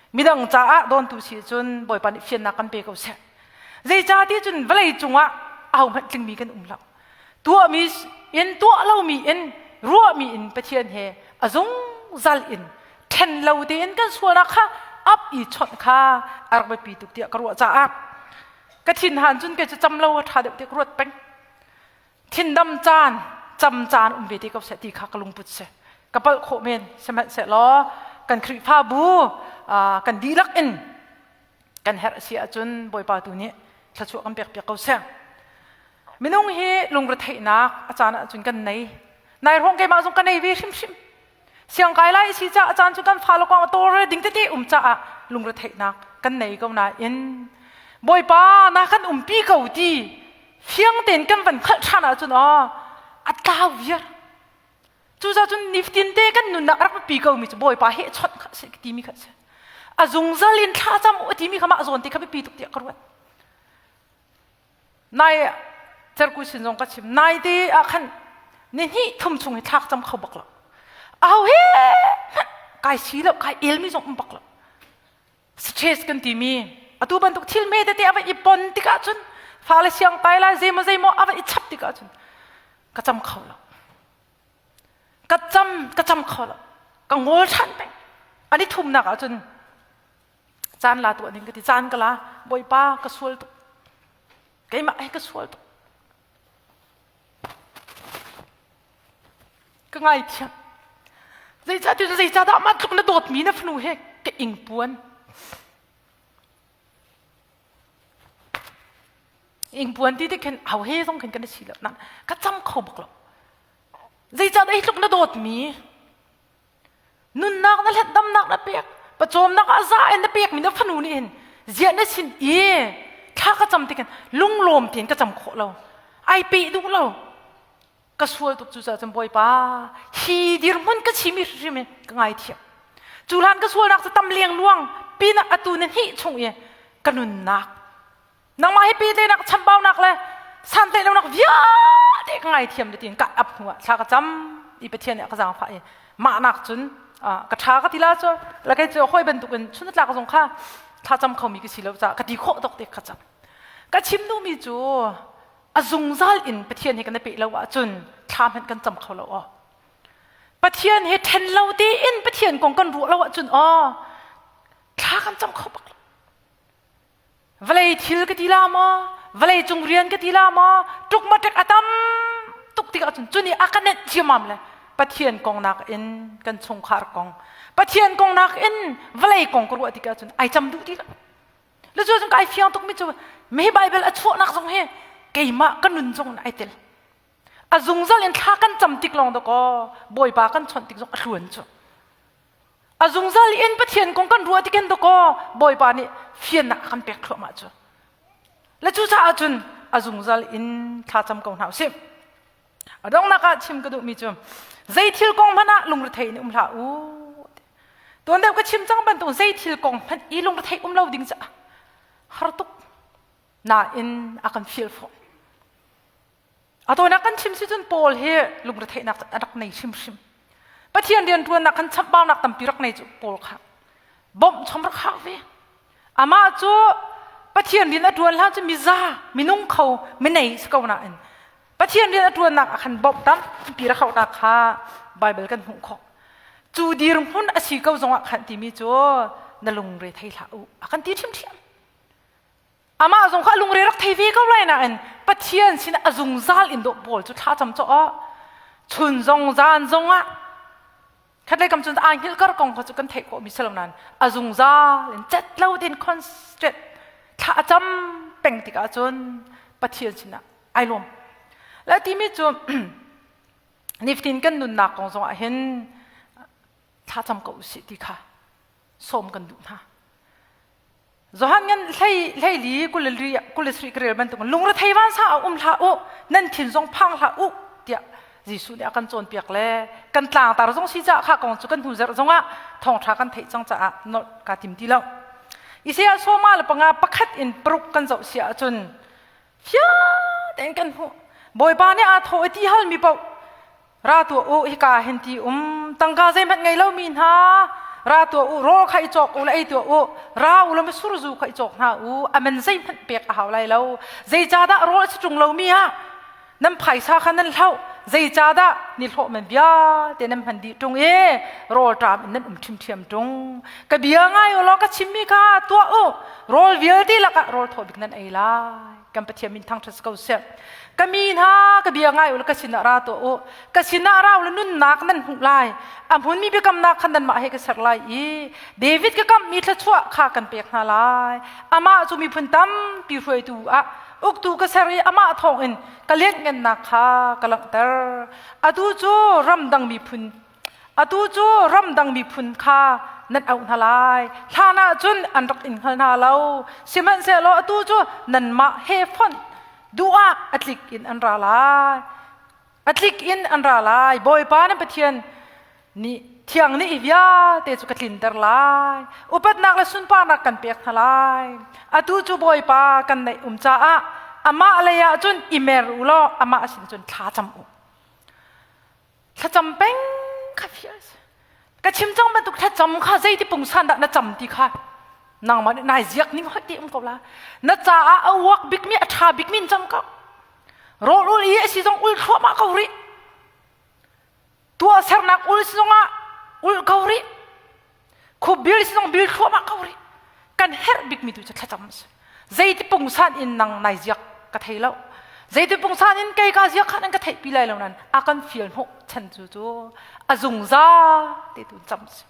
Midang caah dawntu si cun Bawipa nih fiannak kan pe ko seh. Zeicahti cun vawlei cungah ahohmanh tlingmi kan um lo. Tuahmi in tuah lomi in ruahmi in Pathian he a zungzal in ṭhen lo tein kan sualnak kha ap i chawnh kha a rak biapi tuk tiah ka ruah caah ka thinhan cun kei cu cam lo a ṭha deuh tiah ka ruat peng. Thindam caan, cam caan um ve te ko seh ti kha ka lungput si. Ka palh khawh men sihmanhsehlaw kan Khrihfabu kan dihlak in kan herh si ahcun Bawipa tu nih thluachuah kan pek piak ko seh. Minung hi lungretheihnak a caan ahcun kan nei. Nai hrawng keimah zong ka nei ve hrimhrim. Siangkai lai si caah caan cu kan fale kong a tawlre ding tete um caah lungretheihnak kan nei ko nain Bawipa na kan umpi ko ti fiang tein kan van hngalh ṭhan ahcun aw a tlau viar. Cucaah cun nifatin te kan nunnak rak biapi ko mi cu Bawipa he chawnh kha si timi kha si. A zungzal in thlacam u timi kha mah zawn te kha biapi tuk tiah ka ruat. Nai cerku sin zong ka chim nai te ah khan ni hnih thum chung hi thlak cam kho bak lo. Aho he kai si lo kai el mi zong um bak lo. Stress kan timi atu bantuk thil me tete a va i pon tikah cun fale siang tai lai zeimaw zeimaw a va i chap tikah cun ka cam kho lo. Ka cam ka cam kho lo. Ka ngol ṭhan peng. Ani thumnak ah cun Caan la tuah ding ka ti. Caan ka la. Bawipa ka sual tuk. Keimah he ka sual tuk. Ka ngaithiam. Zeicahtiah zeicahdah mah tluk na dawtmi na fanu he ka ingpuan. Ingpuan ti tik khin au he zong khin kan si lo. Na ka cam kho bak lo. Zeicahdah hi tluk na dawtmi Nunnak na hlet damnak na pek pawcawmnak ah za in na pekmi na fanu nih hin ziah na sin i thla ka cam tikin lunglawm tein ka cam khawh lo ai pe duh lo ka sual tuk cu cun bawipa hi dirhmun ka chimi hrim in ka ngaithiam cu hlan ka sualnak cu tam leng luang pinah atu na hnih chung i ka nunnak Nangmah hi pehtlaihnak chambaunak le santlaih lonak vialte ka ngaithiam na tiin ka ap hnu ah thla ka cam i Pathian nih a ka zaangfah i mah nak cun ka ṭha ka ti la cu la kei cu hawi bantukin chun tlak zong kha thla cam khomi ka si lo caah ka ti khawh tuk te ka cam ka chim duhmi cu a zungzal in Pathian he kan i peh lo ahcun thla hmanh kan cam kho lo aw Pathian he ṭhen lo tein Pathian kong kan ruah lo ahcun aw thla kan cam kho bak lo Vawlei thil ka ti la maw? Vawlei cung rian ka ti la maw? Ṭukmaṭek a tam tuk tikah cun cu nih a ka nenh ciamam le Pathian kong nakin kan chungkhar kong Pathian kong nakin vawlei kong ka ruah tikah cun ai cam duh ti lo. Le cu cun kai fiang tukmi cu mi Bible a chuahnak zong hi keimah ka nun zong in ai tel. A zungzal in thla kan cam tik lawng dakaw Bawipa kan chawnh tik zong a hluan cu. A zungzal in Pathian kong kan ruah tikin dakaw Bawipa nih fiannak a kan pek thluahmah cu. Le cucaah cun a zungzal in thlacam ko hna usih. A donghnak ah chim ka duhmi cu zei thil kong hmanh ah lungrethei in um hlah u. Tuan deuh ka chim cang bantuk zei thil kong hmanh i lungrethei um lo ding cu har tuk nain a kan feel fawn. A tawinak kan chim si cun Paul hi lungretheihnak a rak nei hrimhrim. Pathian rian ṭuannak khan chambaunak tampi rak nei cu Paul kha bawmh chom rak hau ve. Amah cu Pathian rian a ṭuan hlan cu miza minung kho minei si ko nain Pathian rian a ṭuannak ah khan bawmh tampi rak hauhnak kha Baibal kan hmuh khawh. Cu dirhmun a si ko zongah khan timi cu na lungre thei hlah u a kan ti ṭhiamṭhiam. Amah zong kha a lungre rak thei ve ko lai nain Pathian sin a zungzal in dawh pawl cu thla cam cawh chun zong zan zong ah khatlei kam cun aa hngilh kar kong kha cu kan theih khawh mi si lo nain a zungzal in cet lo tein concentrate thla a cam peng tikah cun Pathian sinah ai lawm. Le timi cu nifatin kan nunnak kong zong ah hin thla cam ko usih ti kha sawm kan duh hna. Johan ngan hlei hleili 23 ka rel bantuk lungrethei vansa a um hlah u nan thin zong phang hlah u tiah Jesuh nih a kan cawnpiak le kan tlangtar zong si caah kha kong cu kan hnu zarh zongah thawngṭha kan theih cang caah nolh kaa tim ti lo. Isaiah sawma le panga pakhat in paruk kan zoh si ahcun fiang tein kan hmuh. Bawipa nih aa thawh i ti halmi paoh Ra tuah u, hika hin ti um. Tangka zeihmanh ngei lomi hna, ra tuah u, rawl kha i cawk u le ei tuah u. Ra u law mitsur zu kha i cawk hna u. A man zeihmanh pek a hau lai lo. Zeicahdah rawl a si ṭung lomi ah nan phaisa kha nan hloh? Zeicahdah nihlawh man vialte nan hman dih ṭung i rawlṭam in nan um ṭhimṭhiam ṭung? Ka bia ngai u law ka chimmi kha tuah u. Rawl vialte lakah rawl thaw bik nan ei lai. Kan Pathian min thangṭhat si ko seh. Ka mi hna ka bia ngai u law ka sinah ra tuah u. Ka sinah ra u law nunnak nan hmuh lai. A hmunmi biakamnak kha nanmah he ka ser lai i David ka kamhmi thluachuah kha kan pek hna lai. Amah cu miphun tampi hruaitu ah uktu ka ser i amah thawngin ka lianhngannak kha ka langhter. Atu cu ramdang miphun Atu cu ramdang miphun kha nan auh hna lai. Hlan ah cun an rak in hngal hna lo. Sihmanhsehlaw atu cu nanmah he fonh duh ah a tlik in an ra lai. A tlik in an ra lai. Bawipa nan Pathian nih thiang nih hi vialte cu ka tlinter lai. Upatnak le sunparnak kan pek hna lai. Atu cu Bawipa kan neih um caah amah lei ah cun i mer u law amah sin cun thla cam u. Thlacam peng kha fial si. Ka chim cang bantuk thlacam kha zeiti pungsan dah na cam ti kha nangmah nih nai ziak ning hoi ti um ko la. Na caah a uak bikmi a ṭha bikmi in cam ko. Rawl ul i a si zong ul thluahmah ko rih. Tuahsernak ul si zongah ul ko rih. Khup bil si zong bil thluahmah ko rih. Kan herh bikmi tu cu thlacam a si. Zeiti pungsan in nang nai ziak ka thei lo. Zeiti pungsan in kei ka ziak khan an ka theihpi lai lo nan a kan fial hnawh chan cu cu a zungzal te tu cam si.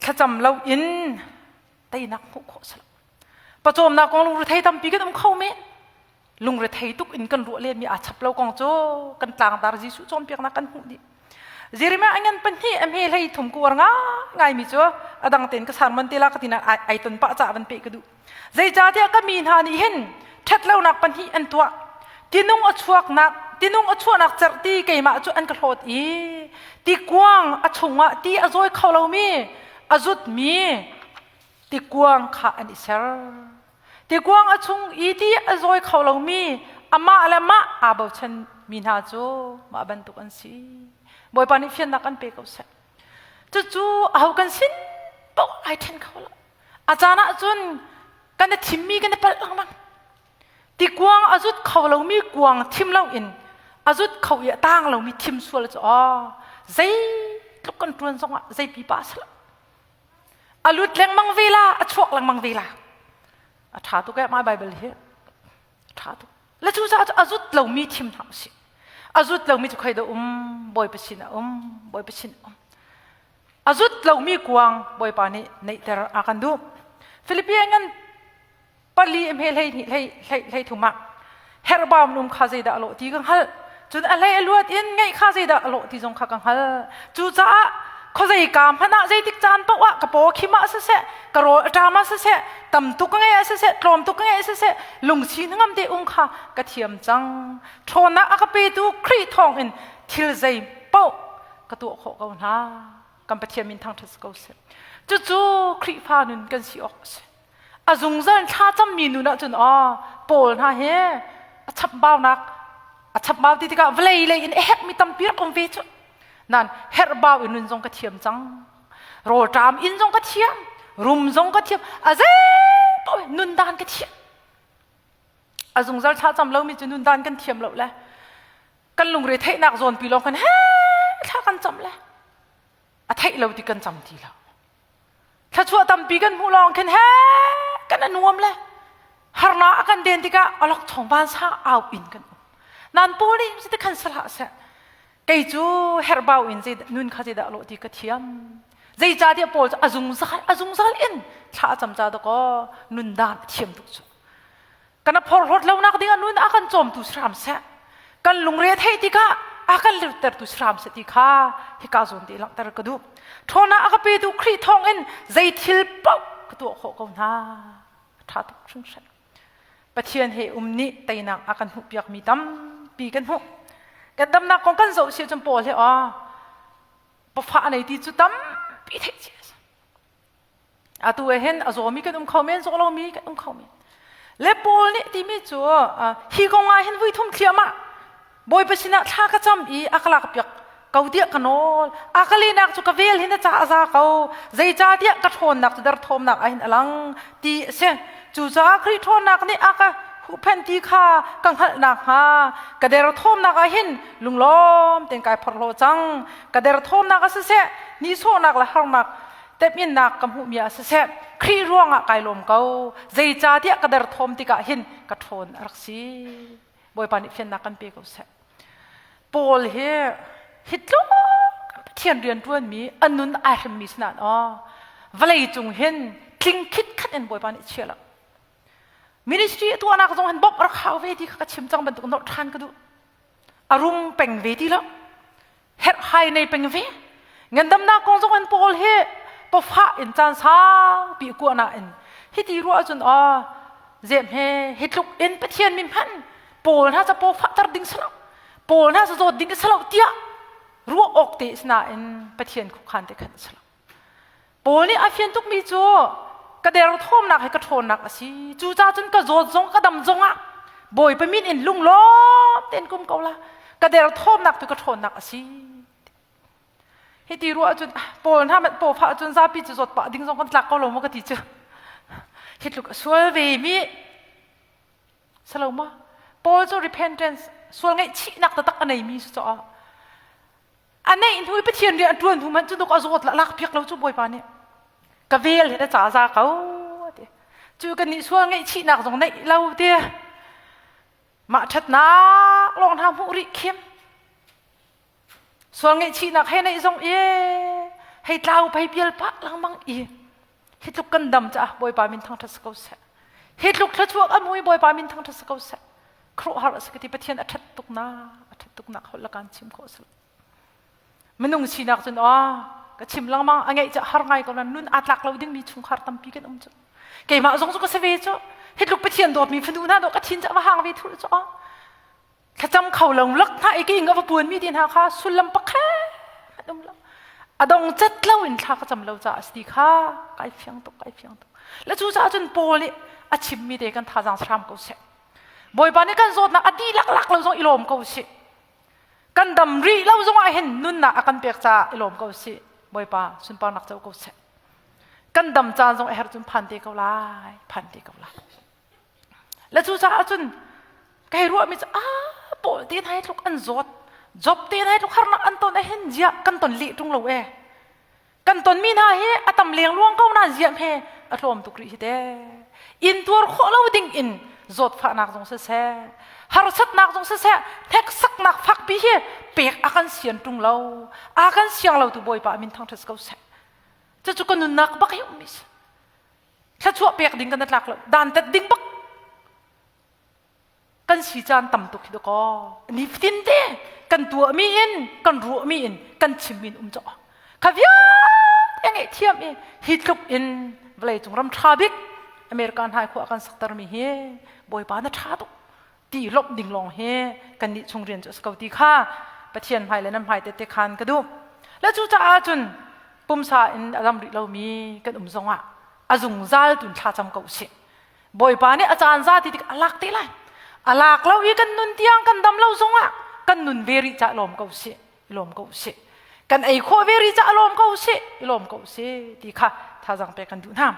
Thlacam lo in teinak hmuh khawh si lo. Pawcawmnak kong lungre tampi kan um kho men. Lungrethei tuk in kan ruah lenmi aa chap lo kong cu kan tlangtar Jesuh cawnpiaknak kan hmuh dih. Jeremiah a ngan pahnih a hme hlei thum ku war ngai mi cu a dang tein ka sermon te la ka tina ai ton pah ca van pe ka duh. Zeicahtiah ka mi hna nih hin ṭhatlonak pahnih an tuah. Tinung a chuaknak tinung a chuahnak cerhti keimah cu an ka hlawt i tikuang a chungah ti a zawi kho lomi a zutmi tikuang kha an i ser. Tikuang a chung i ti a zawi kho lomi amah le mah aa bochan mi hna cu mah bantuk an si. Bawipa nih fiannak an pe ko seh. Cucu aho kan sin paoh ai ṭhen kho lo. A caan ah cun kan i thimmi kan i palh lengmang. Tikuang a zut kho lomi kuang thim loin a zut kho i a tang lomi thim sual cu aw zeitluk kan ṭuan zongah zei pipa a si lo. A lut lengmang ve la, a chuak lengmang ve la. A ṭha tuk eh, my Bible hi. A ṭha tuk. Le cucaah cu a zut lomi thim hna usih. A zut lomi cu khoi dah um, Bawipa sin a um, Bawipa sin a um. A zut lomi kuang Bawipa nih neihter a kan duh. Philippian ngan pali hme hlei hnih hlei hlei hlei thum ah herhbau num kha zeidah a lawh ti ka hngalh cun a hlei a luat in ngeih kha zeidah a lawh ti zong kha ka hngalh cucaah khuazei ka hmanh ah zeitik caan paoh ah ka paw khim ah siseh ka rawl a ṭam ah siseh tam tuk ka ngeih ah siseh tlawm tuk ka ngeih ah siseh lungsi hnangam te um kha ka thiam cang ṭhawnnak a ka petu Khrih thawngin thil zei paoh ka tuah khawh ko hna kan Pathian min thangṭhat si ko seh cucu Khrihfa nun kan si awk a si A zungzal in thlacammi nun ahcun aw Paul hna hi a chambaunak A chapmau ti tikah vawlei lei in a herhmi tampi rak um ve cu. Nan herhbau in nun zong ka thiam cang. Rawlṭam in zong ka thiam. Rum zong ka thiam. A zei paoh nun dan ka thiam. A zungzal thlacam lomi cu nun dan kan thiam lo le kan lungre theihnak zawnpi lawng kan he thla kan cam le a theih lo ti kan cam ti lo. Thluachuah tampi kan hmuh lawng khin he kan a nuam le harnak a kan den tikah alok chong van sa au in kan um. Nan pawl nih si khan salah seh. Kei cu herhbau in zei nun kha zeidah lawh ti ka thiam. Zeicahtiah Paul cu a zungzal a zungzal in thla a cam ca dakaw nun dan a thiam tuk cu. Kan a phorhlawt lonak dingah nun a kan cawmtu hram seh. Kan lungre theih tikah a kan lirtertu hram seh ti kha hika zawn te langhter ka duh. Ṭhawnak a ka petu Khrih thawngin zei thil paoh ka tuah khawh ko hna. A ṭha tuk hringhran. Pathian he um nih teinak a kan hmuhpiakmi tampi kan hmuh. Kan damnak kong kan zoh si cun Paul he aw pafa a nei ti cu tampi theih cia a si. Atu ah hin a zawmi kan um kho men, zaw lomi kan um kho men. Le Paul nih timi cu hi kong ah hin vui thum thliahmah Bawipa sinah thla ka cam i a ka lakpiak ko tiah ka nawl. A ka lehnak cu ka vel hin a ca a za ko. Zeicahtiah ka ṭhawnnak cu derthawmnak ah hin a lang ti a si. Cucaah Khrih ṭhawnnak nih a ka huhphenh ti kha ka hngalh nakhnga ka derthawmnak ah hin lunglawm tein kai phorhlaw cang. Ka derthawmnak ah siseh, nihsawhnak le harnak temhinnak ka hmuhmi ah siseh Khrih ruangah kai lawm ko zeicahtiah ka derthawm tikah hin ka ṭhawn a rak si Bawipa nih fiannak kan pe ko seh Paul hi hi tluk Pathian rian ṭuanmi a nun ai hremmi si nain aw vawlei cung hin tling khitkhat in Bawipa nih chia lo ministry a tuahnak zong hin bawmh rak hau ve ti kha ka chim cang bantuk nolh ṭhan ka duh a rum peng ve ti lo herhhai nei peng ve ngandamnak kong zong an pawl hi pawfah in caan saupi kuah na in hiti ruah ahcun aw zem he hi tluk in pathian mi hman pawl hna ca pawfah tar ding salo pawl hna ca zawt ding salo tiah ruah awk te sinain pathian khukhan te khan salo Paul nih a fian tukmi cu ka derthawmnak hi ka ṭhawnnak a si. Cucaah cun ka zawt zong ka dam zongah Bawipa min in lunglawm tein kum ko la. Ka derthawmnak tu ka ṭhawnnak a si. Hi ti ruah cun Paul hna mat pawfah cun zapi cu zawt pah ding zong kan tlak ko lo maw ka ti cu. Hi tluk a sual ve mi salo ma Paul cu repentance sual ngaihchihnak taktak a neimi si caah A neih hnu i Pathian rian a ṭuan hnu hmanh cu duk a zawt la lak piak lo cu Bawipa nih ka vel hi na ca za ko ti. Cu kan nih sual ngaihchihnak zong neih lo ti. Mah ṭhatnak lawng hna hmuh rih khim. Sual ngaihchihnak he neih zong i hei tlau phei pial pah lengmang i hi tluk kan dam caah Bawipa min thangṭhat si ko seh. Hi tluk thluachuak a mui Bawipa min thangṭhat si ko seh. Khuaruahhar a si ka ti Pathian a ṭhat tuk na a ṭhat tuk nak holh la kan chim khawh si minung sinak cun aw ka chim lengmang a ngeih cu har ngai ko nan nun aa tlak lo dingmi chungkhar tampi kan um cu keimah zong cu ka si ve cu hi tluk Pathian dawtmi fanu hna dawh ka thin cu a va hang ve thul cu aw thlacam kho lo lak hna i ka ing a va puan mi ti hna kha sullam pakhat um lo a dong cat lo in thla ka cam lo caah a si kha kai fiang tuk kai fiang tuk le cu caah cun Paul nih a chimmi te kan thazaang hram ko seh Bawipa nih kan zawtnak a dihlak lak lo zong i lawm ko sih. Kan dam rih lo zong ah hin nunnak a kan pek caah i lawm ko sih. Bawipa sunparnak co ko seh. Kan dam caan zong a herh cun phan te ko lai, phan te ko lai. Le cu caah cun kai ruahmi cu ah pawl te hna hi tluk an zawt, job te hna hi tluk harnak an ton ahhin ziah kan ton leh ṭung lo e. Kan tonmi hna hi a tam lengluang ko nain ziah hme a tlawm tuk rih hi te. In tuar khawh lo ding in zawtfahnak zong siseh, harsatnak zong siseh, hneksaknak fakpi hi pek a kan sian ṭung lo. A kan siang lo tu Bawipa min thangṭhat ko seh. Cucu ka nunnak bak hi ummi si. Thluachuah pek ding kan tlak lo. Dantat ding bak kan si caan tam tuk hi dakaw nifatin te kan tuahmi in kan ruahmi in kan chimmi in um caw kha vialte ngeih thiam i hi tluk in vawlei cung ram ṭha bik America hna khua kan saktermi hi Bawipa na ṭha tuk ti lawmh ding lawng hi kan nih chung rian cu a si ko ti kha Pathian hmai le nan hmai te te khan ka duh le cu caah cun pumsa in a dam rih lomi kan um zongah a zungzal tun thla cam ko usih Bawipa nih a caan za ti tik a lak te lai. A lak lo i kan nun tiang kan dam lo zongah kan nun ve rih ca lawm ko sih, lawm ko sih. Kan ei khawh ve rih ca lawm ko sih, lawm ko sih ti kha thazaang pek kan duh hna.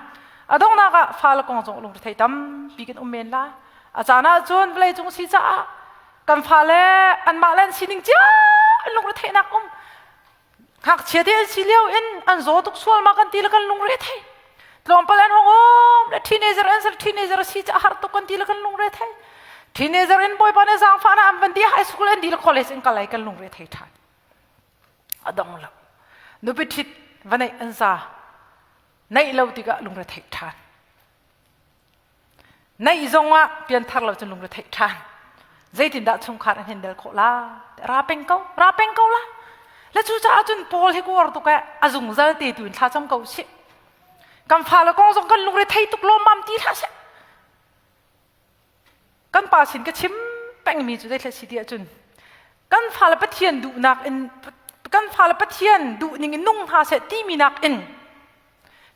A donghnak ah fale kong zong lungre thei tampi kan um men la. A caan ah cun vawlei cung si caah kan fale anmah le an sining cia an lungre theihnak um. Ngakchia te an si lio in an zaw tuk sual ma kan ti le kan lungre thei. Tlawmpal an hong um le teenager an ser teenager si ca har tuk kan ti le kan lungre thei. Teenager in bawipa nih zaangfah na an van di high school an di le college in kalai kan lungre thei ṭhan. A dong lo. Nupi ṭhit va neih an za. Neih lo tikah lungre theih ṭhan. Neih zongah pianthar lo cun lungre theih ṭhan. Zeitindah chungkhar an handle khawh la? Ra peng ko, ra peng ko la. Le cucaah cun Paul hi kuar tuk eh a zungzal te tu in thla cam ko sih. Kan fale kong zong kan lungre thei tuk lawmmam ti hlah seh. Kan pa sin ka chim pengmi cu zeitlai si ti ahcun kan fale Pathian duhnak in kan fale Pathian duh ning in nung hna seh timi nak in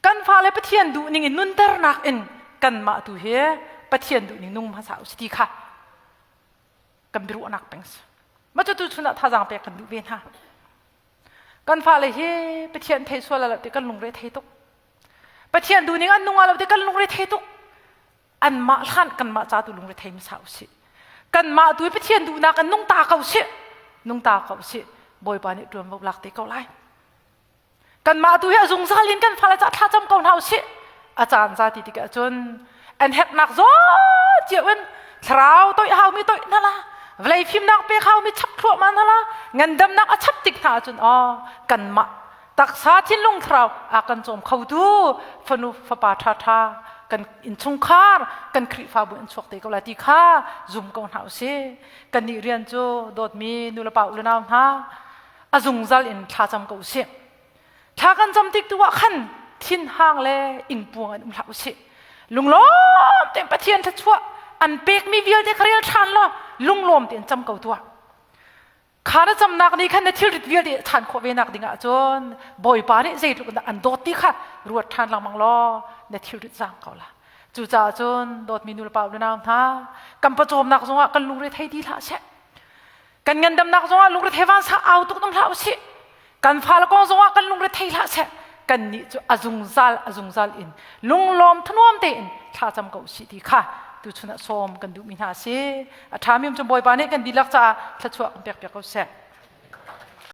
kan fale Pathian duh ning in nunternak in kanmah tu hi Pathian duh ning nung hmasa u si ti kha kan biaruahnak peng si. Mah cu tu chun ah thazaang pek kan duh ve hna. Kan fale hi Pathian thei sual lo ti kan lungre thei tuk. Pathian duh ning an nung lo ti kan lungre thei tuk. Anmah hlan kanmah ca tu lungre thei hmasa usih. Kanmah tu i Pathian duhnak in nung ta ko sih. Nung ta ko sih. Bawipa nih ṭuanvo lak te ko lai. Kanmah tu hi a zungzal in kan fale ca thlacam ko hna usih. A caan za ti tikah cun an herhnak zaw cio in thlarau toih haumi toih hna la vawlei fimnak pek haumi chap thluahmah hna la ngandamnak a chap tik hna ahcun aw kanmah taksa thinlung thlarau a kan cawm khotu fanu fapa ṭhaṭha kan innchungkhar kan Khrihfabu in chuak te ko lai ti kha zum ko hna usih kannih rian cu dawtmi nulepa u le nau hna a zungzal in thlacam ko usih thla kan cam tik tu ah khan thinhang le ingpuang in um hlah usih lunglawm tein Pathian thluachuah an pekmi vialte kha rel ṭhan law lunglawm tein cam ko tuah Kha na camnak nih khan na thilrit vialte ṭhan khawh ve nak ding ah cun Bawipa nih zeitluk in dah an dawt ti kha ruat ṭhan lengmang law na thilrit zaang ko la. Cucaah cun dawtmi nu le pa u le nau hna, kan pawcawmnak zongah kan lungre thei ti hlah seh. Kan ngandamnak zongah lungre thei vansa au tuk hlah usih. Kan fale kong zongah kan lungre thei hlah seh. Kannih cu a zungzal a zungzal in lunglawm thanuam tein thlacam ko usih ti kha tuchun ah sawm kan duhmi hna a si. A ṭhami um cu Bawipa nih kan dihlak caah thluachuah kan pek piak ko seh.